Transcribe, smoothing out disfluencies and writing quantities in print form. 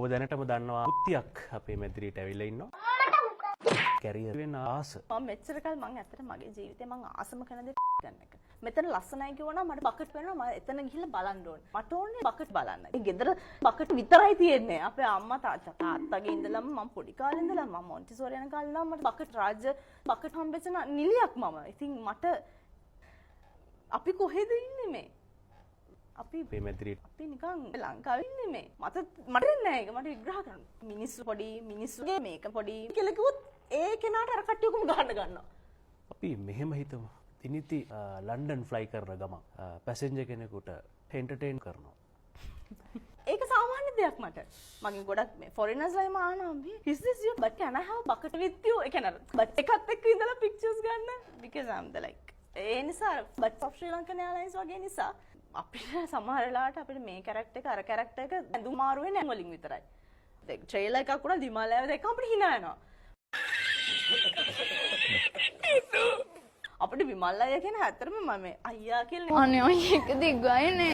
ඔබ දැනටම දන්නවා පුත්තියක් අපේ මැදිරියට ඇවිල්ලා ඉන්නවා. කැරියර් වෙන ආස. මම මෙච්චර කල් මං ඇත්තට මගේ ජීවිතේ මං ආසම කරන දේ ගන්න එක. මෙතන ලස්සනයි කිව්වනම් මට බකට් වෙනවා. මම එතන ගිහිල්ලා බලන්න ඕනේ. මට ඕනේ බකට් බලන්න. ඒ ගෙදර බකට් විතරයි තියෙන්නේ. අපේ අම්මා තාත්තා තාත්තගේ ඉඳලම මං පොඩි කාලේ ඉඳලම මං මොන්ටිසෝරි යන කාලේ ඉඳලම මට බකට් රාජ්‍ය බකට් හම්බෙච්ච නිලියක් මම. ඉතින් මට අපි කොහෙද ඉන්නේ මේ? අපි අපේ මැදිරියට අපි නිකන් ලංකාවේ ඉන්නේ මේ. මට මට නෑ ඒක මට විග්‍රහ කරන්න. මිනිස්සු පොඩි මිනිස්සුගේ මේක පොඩි කියලා කිව්වොත් ඒ කෙනාට අර කට්ටිය ඔක්කොම ගහන්න ගන්නවා. අපි මෙහෙම හිතමු. දිනිති ලන්ඩන් ෆ්ලයි කරන ගමන් පැසෙන්ජර් කෙනෙකුට එන්ටර්ටේන් කරනවා. ඒක සාමාන්‍ය දෙයක් මට. මගෙන් ගොඩක් මේ ෆොරිනර්ස් ලා එහෙම අහනවා මේ, "Is this you? But can I have bucket with you?" ඒ කියන්නේ අර බට් එකත් එක්ක ඉඳලා පික්චර්ස් ගන්න because I'm the like ඒ නිසා but of Sri Lankan Airlines වගේ නිසා අපිට සමහර වෙලාවට අපිට මේ කැරක්ටර් එක අර කැරක්ටර් එක ඇඳුම් මාරු වෙන්නේ ඇඳුම් වලින් විතරයි. දැන් ට්‍රේලර් එකක් වුණා විමල් දැක්කම අපිට හිනා යනවා. අපිට විමල් අයියා කියන ඇත්තටම මම මේ අයියා කියලා අනේ ඔය එක දිගයිනේ.